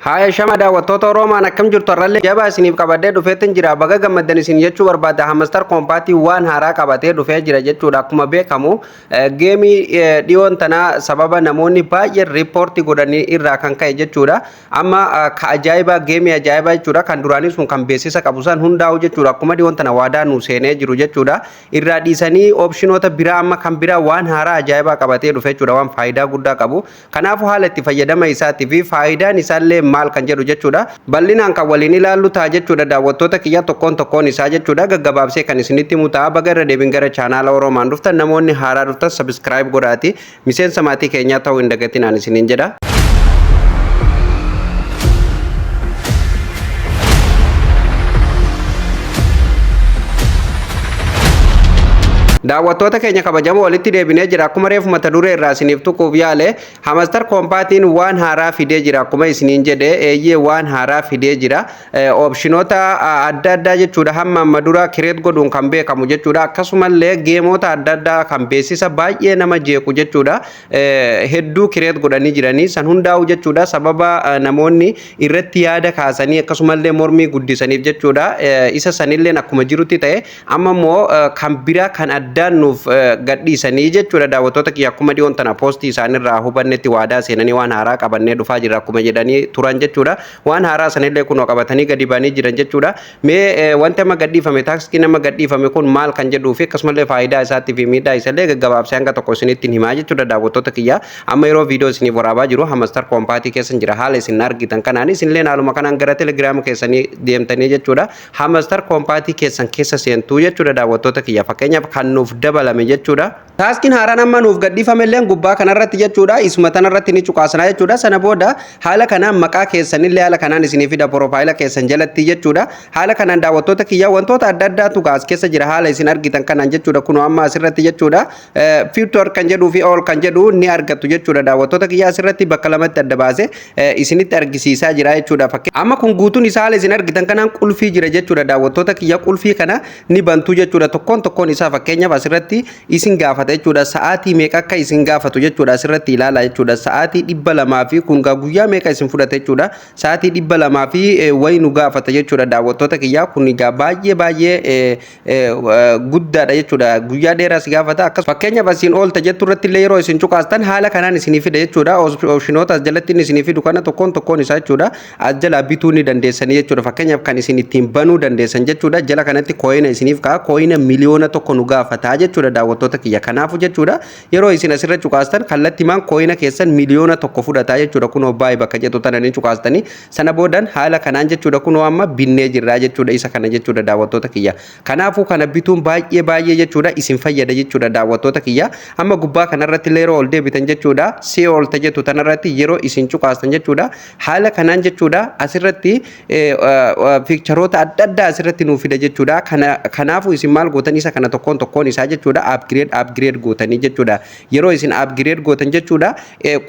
Haaya shama daawwattoota Oroomaan, akkam jirtu? Har'allee jabaa isiniif qabadhee dhufeetin jira. Baga gammaddan isin jechuu barbaada. Hamster Kombat waan haaraa qabatee dhufee jira jechuudha. Akkuma beekamu gameii dhiyoon tanaa sababa namoonni baay'een report godhanii irraa kan ka'e jechuudha. Amma ka ajaa'ibaa, gameii ajaa'ibaa jechuudha. Kan duraanii sun kan beeksisa qabu san hundaa'u jechuudha. Akkuma dhiyoon tana waadaa nu seenee jiru jechuudha. Irraa dhiisanii optionoota biraa, amma kan biraa waan haaraa ajaa'ibaa qabatee dhufe jechuudha. Waan faayidaa guddaa qabu. Kanaafuu haala itti fayyadama isaatii fi faayidaan isaallee maal kan jedhu jechuudha. Bal'inaan kan waliin ilaallu ta'a jechuudha, daawwattoota kiyya, tokkoon tokkoon isaa jechuudha. Gaggabaabsee kan isinitti himu ta'a. Baga irra deebiin gara chaanaala Oroomaan dhuftan. Namoonni haaraa dhuftan subscribe godhaati. Miseensa maatii keenyaa ta'uu hin dagatinaan isiniin jedha. Daawwattoota keenya kabajamoo, walitti deebinee jira. Akkuma reefu mata duree irraa isiniif tuquuf yaale, Hamster Kombatiin waan haaraa fidee jira. Akkuma isiniin jedhe, eeyyee, waan haaraa fidee jira. Optionoota adda addaa jechuudha. Hamma amma dura create godhuun kan beekamu jechuudha. Akkasumallee gameoota adda addaa kan beeksisa baay'ee nama jeequ jechuudha. Hedduu create godhanii jiranii san hundaa'u jechuudha. Sababa namoonni irratti yaada kaasanii akkasumallee mormii guddisaniif jechuudha. Isa sanilleen akkuma jirutti ta'e, amma immoo kan biraa kan addaan nuuf gadhiisanii jechuudha. Daawwattoota kiyya, akkuma dhiyoon tana postii isaanirraa hubannetti, waadaa seenanii waan haaraa qabannee dhufaa jira akkuma jedhanii turan jechuudha. Waan haaraa sanillee kunoo qabatanii gadi ba'anii jiran jechuudha. Mee wanti amma gadhiifame, taskiin amma gadhiifame kun maal kan jedhuu fi akkasumallee faayidaa isaatii fi miidhaa isallee gaggabaabsee hanga tokko isinitti himaa jechuudha, daawwattoota kiyya. Amma yeroo viidiyoo isiniif waraabaa jiru Hamster Kombatii keessa jira. Haala isin argitan kanaan isinillee haaluma kanaan gara Telegiraama keessanii deemtanii jechuudha. Hamster Kombatii keessan keessa seentuu jechuudha, daawwattoota kiyya. Fakkeenyaaf kan nuuf dabalame jechuudha. Taskiin haaraan amma nuuf gadhiifame illee gubbaa kanarratti jechuudha. Isuma tanarratti ni cuqaasanaa jechuudha. Sana booda haala kanaan maqaa keessanillee haala kanaan isinii fida profile keessan jalatti jechuudha. Haala kanaan, daawwattoota kiyya, wantoota adda addaatu as keessa jira haala isin argitan kanaan jechuudha. Kunoo amma asirratti jechuudha. Feature kan jedhuu fi all kan jedhu ni argattu jechuudha. Daawwattoota kiyya, asirratti bakka lamatti adda baase isinitti argisiisaa jira jechuudha. Amma kun guutuun isaa haala isin argitan kanaan qulfii jira jechuudha. Daawwattoota kiyya, qulfii kana ni bantu jechuudha. Tokkoon tokkoon isaa fakkeenyaaf asirratti isin gaafata jechuudha. Sa'aatii meeqa akka isin gaafatu jechuudha asirratti ilaala jechuudha. Sa'aatii 200 fi kun guyyaa meeqa isin fudhata jechuudha. Sa'aatii 200 fi wayi nu gaafata jechuudha, daawwattoota kiyyaa. Kun egaa baay'ee baay'ee guddaadha jechuudha. Guyyaa dheeraa si gaafata. Akkasuma fakkeenyaaf asiin oolta jettu irratti illee yeroo isin cuqaastan haala kanaan isinii fida jechuudha. Optionoota as jalatti inni isinii fidu kana tokkoon tokkoon isaa jechuudha. As jalaa bituu ni dandeessanii jechuudha. Fakkeenyaaf kan isin ittiin banuu dandeessan jechuudha. Jala kanatti coina isiniif ka'a. Coina 1,000,000 nu gaafata jechuudha, daawwattoota kiyya. Kanaafuu jechuudha, yeroo isin asirra cuqaastan kallattimaan coina keessan 1,000,000 fudhataa jechuudha. Kunoo buy bakka jedhu tana ni cuqaastanii sana boodan haala kanaan jechuudha. Kunoo amma binnee jirraa jechuudha isa kana jechuudha, daawwattoota kiyya. Kanaafuu kana bituun baay'ee baay'ee jechuudha isin fayyada jechuudha, daawwattoota kiyya. Amma gubbaa kanarratti illee yeroo ol deebitan jechuudha, see all jettu tanarratti yeroo isin cuqaastan jechuudha, haala kanaan jechuudha, asirratti featureoota adda addaa asirratti nuuf fida jechuudha. Kanaafuu isin maal gootan? Isa kana tokkoon tokkoon isaa jechuudha upgrade upgrade gootanii jechuudha. Yeroo isin upgrade gootan jechuudha,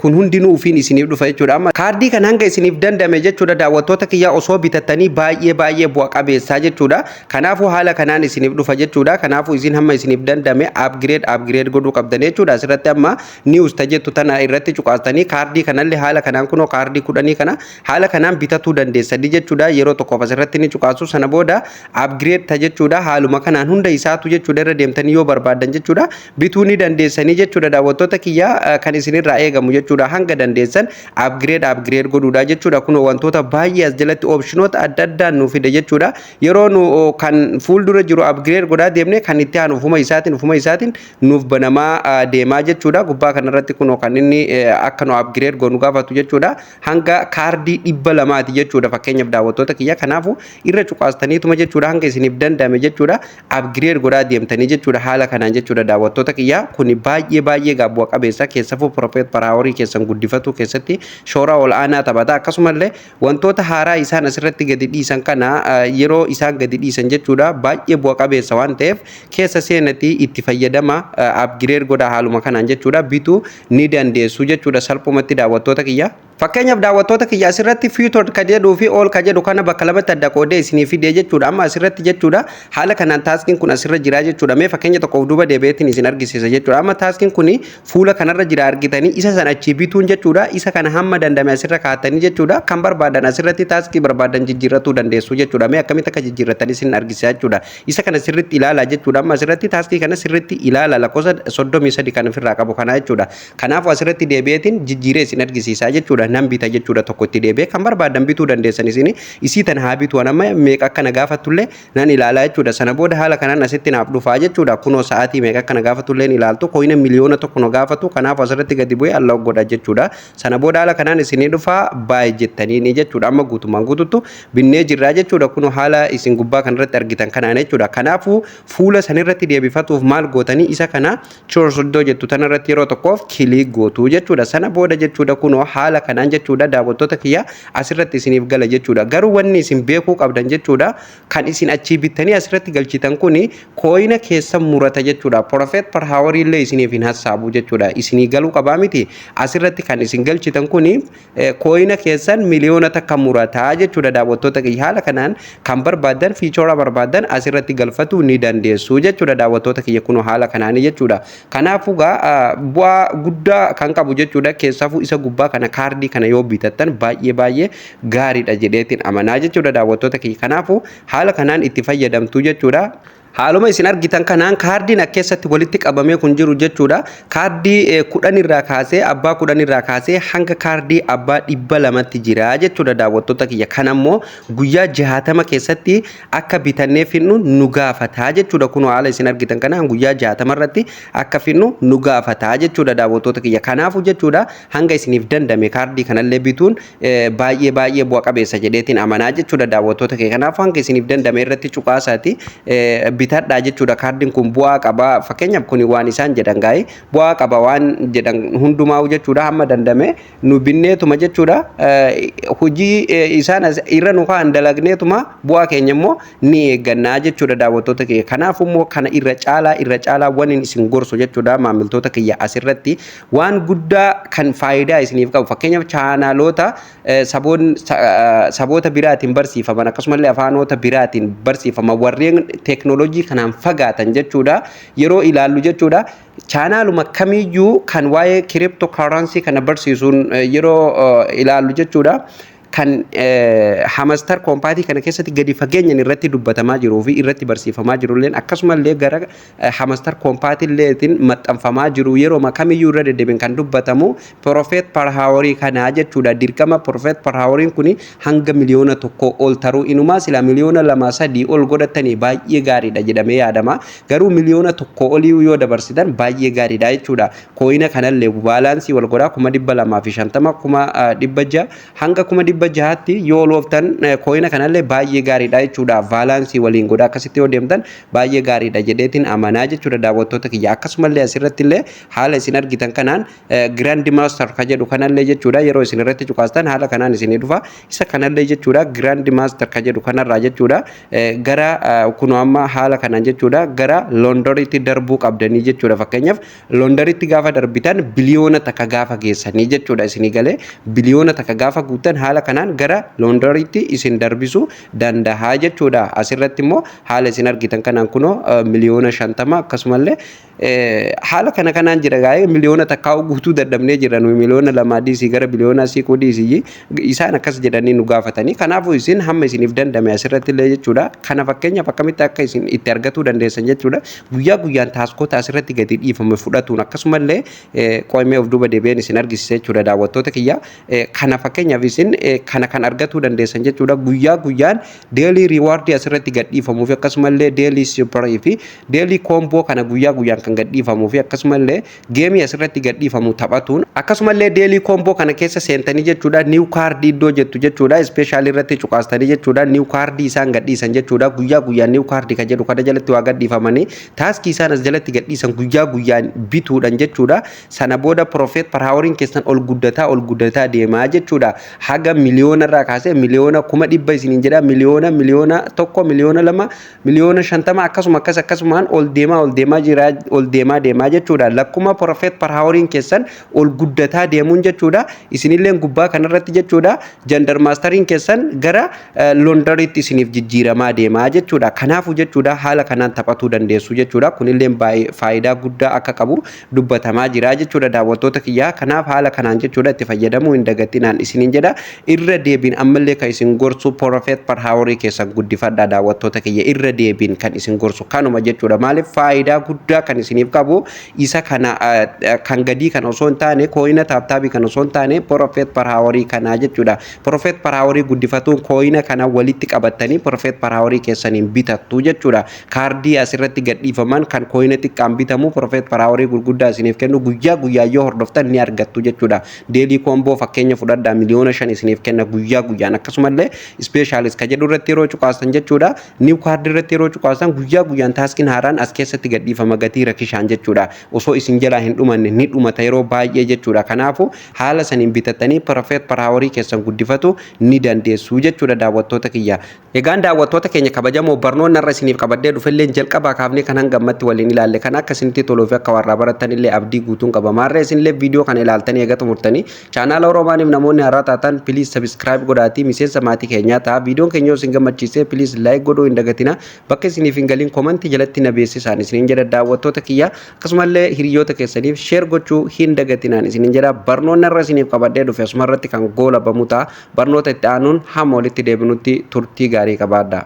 kun hundinuu ufiin isiniif dhufa jechuudha. Amma kaardii kan hanga isiniif dandame jechuudha, daawwattoota kiyyaa, osoo bitattanii baay'ee baay'ee bu'a qabeessaa jechuudha. Kanaafuu haala kanaan isiniif dhufa jechuudha. Kanaafuu isin hamma isiniif dandame upgrade upgrade godhuu qabdan jechuudha. Asirratti amma news tajettu tana irratti cuqaastanii kaardii kanallee haala kanaan kunoo kaardii 10 kana haala kanaan bitatuu dandeessanii jechuudha. Yeroo tokkoof asirratti ni cuqaasu, sana booda upgrade ta jechuudha. Haaluma kanaan hunda isaatu jechuudha irra deemtanii yoo barbaadan jechuudha bituu ni dandeessanii jechuudha. Daawwattoota kiyyaa, kan isinirraa eegamu jechuudha hanga dandeessan upgrade upgrade godhuudha jechuudha. Kunoo wantoota baay'ee as jalatti optionoota adda addaan nu fide jechuudha. Yeroo nu kan fuuldura jiru upgrade godhaa deemne, kan itti aanu ufuma isaatiin nuuf banamaa deemaa jechuudha. Gubbaa kanarratti kunoo kan inni akka nu upgrade goonu gaafatu jechuudha. Hanga kaardii 200ti jechuudha fakkeenyaaf, daawwattoota kiyya. Kanaafuu irra cuqaastaniituma jechuudha hanga isiniif danda'ame jechuudha upgrade godhaa deemtanii jechuudha haala kanaan jechuudha. Daawwattoota kiyya, kuni baay'ee baay'ee bu'a qabeessa. Keessafuu profit per hourii keessan guddifatu keessatti shoora ol aanaa taphata. Akkasumallee wantoota haaraa isaan asirratti gadi dhiisan kana yeroo isaan gadi dhiisan jechuudha baay'ee bu'a qabeessa waan ta'eef keessa seenatii itti fayyadama, upgrade godhaa, haaluma kanaan jechuudha bituu ni dandeessu jechuudha salphumatti, daawwattoota kiyya. Fakkeenyaaf, daawwattoota kiyya, asirratti feature ka jedhuu fi all ka jedhu kana bakka lamatti adda qoodee isinii fidee jechuudha. Amma asirratti jechuudha, haala kanaan taskiin kun asirra jira jechuudha. Mee fakkeenya tokkoof duuba deebi'eetiin isin argisiisa jechuudha. Amma taskiin kun fuula kanarra jira argitanii, isa san achii bituun jechuudha. Isa kana hamma dandame asirra kaa'atanii jechuudha. Kan barbaadan asirratti taskii barbaadan jijjiirratuu dandeessu jechuudha. Mee akkamitti akka jijjiirratan isin argisiisa jechuudha. Isa kana sirriitti ilaalaa jechuudha. Amma asirratti taskii kana sirriitti ilaala, lakkoofsa 33 kan ofirraa qabu kana jechuudha. Kanaafuu asirratti deebi'eetiin jijjiiree isin argisiisa jechuudha. Nan bita jechuudha, tokko itti deebi'ee. Kan barbaadan bituu dandeessan isin. Isii tana haa bitu, amma meeqa akka na gaafattullee nan ilaalaa jechuudha. Sana booda haala kanaan asitti naaf dhufaa jechuudha. Kunoo sa'aatii meeqa akka na gaafatullee ni ilaaltu. Coina 1,000,000 na gaafatu. Kanaaf asirratti gadi bu'ee unlock godha jechuudha. Sana booda haala kanaan isinii dhufaa, buy jettaniini jechuudha. Amma guutumaan guututti binnee jirraa jechuudha. Kunoo haala isin gubbaa kanarratti argitan kanaan jechuudha. Kanaafuu fuula sanirratti deebifatuuf maal gootanii? Isa kana choose iddoo jettu tanarratti yeroo tokkoof click gootu jechuudha. Sana booda jechuudha, kunoo haala kanaan jechuudha, daawwattoota kiyya, asirratti isiniif gala jechuudha. Garuu wanni isin beekuu qabdan jechuudha, kan isin achii bittanii asirratti galchitan kuni coina keessa murata jechuudha. Profit per hour illee isiniif hin hassaabu jechuudha. Isinii galuu qabaa miti? Asirratti kan isin galchitan kuni coina keessan 1,000,000 murataa jechuudha, daawwattoota kiyya. Haala kanaan kan barbaadan, feature barbaadan asirratti galfatuu ni dandeessu jechuudha, daawwattoota kiyya, kunoo haala kanaanii jechuudha. Kanaafuu gaa bu'aa guddaa kan qabu jechuudha. Keessaafuu isa gubbaa kana, kaardii kana yoo bitattan baay'ee baay'ee gaariidha jedheetiin amanaa jechuudha, daawwattoota kiyya. Kanaafuu haala kanaan itti fayyadamtu jechuudha. Haaluma isin argitan kanaan kaardiin as keessatti walitti qabamee kun jiru jechuudha. Kaardii 10 irraa kaasee, abbaa 10 irraa kaasee hanga kaardii abbaa 200tti jira jechuudha, daawwattoota kiyya. Kan ammoo guyyaa 60 keessatti akka bitannee finnu nu gaafataa jechuudha. Kun haala isin argitan kanaan guyyaa 60 irratti akka finnu nu gaafataa jechuudha, daawwattoota kiyya. Kanaafuu jechuudha, hanga isiniif dandame kaardii kanallee bituun baay'ee baay'ee bu'a qabeessa jedheetiin amanaa jechuudha, daawwattoota kiyya. Kanaafuu hanga isiniif dandame irratti cuqaasaati bitadhaa jechuudha. Kaardiin kun bu'aa qaba. Fakkeenyaaf kun waan isaan jedhan gaa'ee bu'aa qaba waan jedhan hundumaa'u jechuudha. Hamma dandame nu binneetuma jechuudha. Hojii isaan irra nu kaa'an dalagneetuma bu'aa keenya immoo ni eeggannaa jechuudha, daawwattoota kiyya. Kanaaf immoo kana irra caalaa waan isin gorsu jechuudha, maamiltoota kiyya, asirratti waan guddaa kan faayidaa isiniif qabu, fakkeenyaaf chaanaloota saboota biraatiin barsiifaman, akkasumallee afaanota biraatiin barsiifaman, warreen teeknooloojii kanaan fagaatan jechuudha, yeroo ilaallu jechuudha, chaanaaluma kamiyyuu kan waa'ee crypto currency kana barsiisuun yeroo ilaallu jechuudha, kan Hamster Kombat kana keessatti gadi fageenyaan irratti dubbatamaa jiruu fi irratti barsiifamaa jirulleen, akkasumallee gara Hamster Kombat illeetiin maxxanfamaa jiru, yeroo kamiyyuu irra deddeebiin kan dubbatamu profit per hourii kanaa jechuudha. Dirqama profit per houriin kun hanga 1,000,000 ol taruu, inumaa sila 2,000,000, 3 ol godhatanii baay'ee gaariidha jedhamee yaadama. Garuu 1,000,000 olii yoo dabarsitan baay'ee gaariidha jechuudha. Coina kanallee balance wal godhaa, 250,000, 600,000, hanga 600,000tti yoo looftan coina kanallee baay'ee gaariidha jechuudha. Balance waliin godhaa akkasitti yoo deemtan baay'ee gaariidha jedheetiin amanaa jechuudha, daawwattoota kiyya. Akkasumallee asirratti illee haala isin argitan kanaan Grand Master ka jedhu kanallee jechuudha, yeroo isin irratti cuqaastan haala kanaan isinii dhufa. Isa kanallee jechuudha, Grand Master ka jedhu kanarraa jechuudha, gara kunoo amma haala kanaan jechuudha, gara Londonitti darbuu qabdanii jechuudha. Fakkeenyaaf Londonitti gaafa darbitan 1 biliyoona gaafa geessanii jechuudha, isinii galee, 1 biliyoona gaafa guuttan haala kanaan gara Londonitti isin darbisuu danda'a jechuudha. Asirratti immoo haala isin argitan kanaan kunoo 50,000,000, akkasumallee haala kana kanaan jira. Gaa'ee 1 miliyoona guutuu dadhabnee jira nuyi, 2 miliyoona dhiisii gara biliyoona siquu dhiisii, isaan akkas jedhanii nu gaafatanii. Kanaafuu isin hamma isiniif dandame asirratti illee jechuudha, kana fakkeenyaaf akkamitti akka isin itti argatuu dandeessan jechuudha, guyyaa guyyaan taskoota asirratti gadi dhiifame fudhatuun, akkasumallee qo'amee of duuba deebi'een isin argisiisa jechuudha, daawwattoota kiyya. Kana fakkeenyaaf isin kana kan argatuu dandeessan jechuudha, guyyaa guyyaan daily rewardii asirratti gadhiifamuu fi akkasumallee daily superii fi daily combo kana guyyaa guyyaan kan gadhiifamuu fi akkasumallee gameii asirratti gadhiifamu taphatuun, akkasumallee daily combo kana keessa seentanii jechuudha, new cardii iddoo jettu jechuudha, specialii irratti cuqaastanii jechuudha, new cardii isaan gadhiisan jechuudha, guyyaa guyyaan new cardii kan jedhu kana jalatti waa gadhiifamanii, taskii isaan as jalatti gadhiisan guyyaa guyyaan bituudhaan jechuudha. Sana booda profit per houriin keessan ol guddataa ol guddataa deemaa jechuudha, haga Miliyoona irraa kaasee 1,000,000 isiniin jedha, miliyoona, 1,000,000, 2,000,000, 50,000,000, akkasuma akkas akkasumaan ol deemaa, ol deemaa jira, ol deemaa deemaa jechuudha. Lakkuma profit per houriin keessan ol guddataa deemuun jechuudha. Isinillee gubbaa kanarratti jechuudha, Gender Masteriin keessan gara laundryitti isiniif jijjiiramaa deemaa jechuudha. Kanaafuu jechuudha, haala kanaan taphatuu dandeessu jechuudha. Kunillee faayidaa guddaa akka qabu dubbatamaa jira jechuudha, daawwattoota kiyyaa. Kanaaf haala kanaan jechuudha itti fayyadamuu hin dagatinaan isiniin jedha. Irra deebiin ammallee kan isin gorsu, profit per hourii keessan guddifadhaa, daawwattoota kiyya. Irra deebiin kan isin gorsu kanuma jechuudha. Maaliif? Faayidaa guddaa kan isiniif qabu isa kana, kan gadii kan osoo hin taane, coina tap tapii kan osoo hin taane, profit per hourii kanaa jechuudha. Profit per hourii guddifatuun coina kana walitti qabattanii profit per hourii keessaniin bitattu jechuudha. Kaardii asirratti gadhiifaman kan coina xiqqaan bitamu, profit per hourii gurguddaa isiniif kennu, guyyaa guyyaa yoo hordoftan ni argattu jechuudha. Daily combo fakkeenya fudhadhaa, 5,000,000 isiniif kenna guyyaa guyyaan. Akkasumallee specialist ka jedhu irratti yeroo cuqaasan jechuudha. New cardii irratti yeroo cuqaasan guyyaa guyyaan taskiin haaraan as keessatti gadhiifama gatii rakishaan jechuudha. Osoo isin jalaa hin dhumanne, ni dhumata yeroo baay'ee jechuudha. Kanaafuu haala saniin bitattanii profit per hourii keessan guddifatu ni dandeessu jechuudha, daawwattoota kiyya. Egaan daawwattoota keenya kabajamoo, barnoonni har'a isiniif qabadhee dhufellee jalqabaa kaafnee kan hanga ammatti waliin ilaalle kan akka isinitti toluu fi akka warraa baratan illee abdii guutuun qaba. Maarree isinillee viidiyoo kana ilaaltanii eega xumurtanii, chaanaala Oroomaaniif namoonni haaraa taatan, please subscribe godhaatii miseensa maatii keenyaa ta'a. Viidiyoon keenya yoo isin gammachiise, please like godhuu hin dagatina. Bakka isiniif hin galin commentii jalatti na beeksisaan isiniin jedha, daawwattoota kiyya. Akkasumallee hiriyoota keessaniif share gochuu hin dagatinaan isiniin jedha. Barnoonni har'a isiniif qabadhee dhufe asuma irratti kan goolabamu ta'a. Barnoota itti aanuun hamma walitti deebinutti turtii gaarii qabaadha.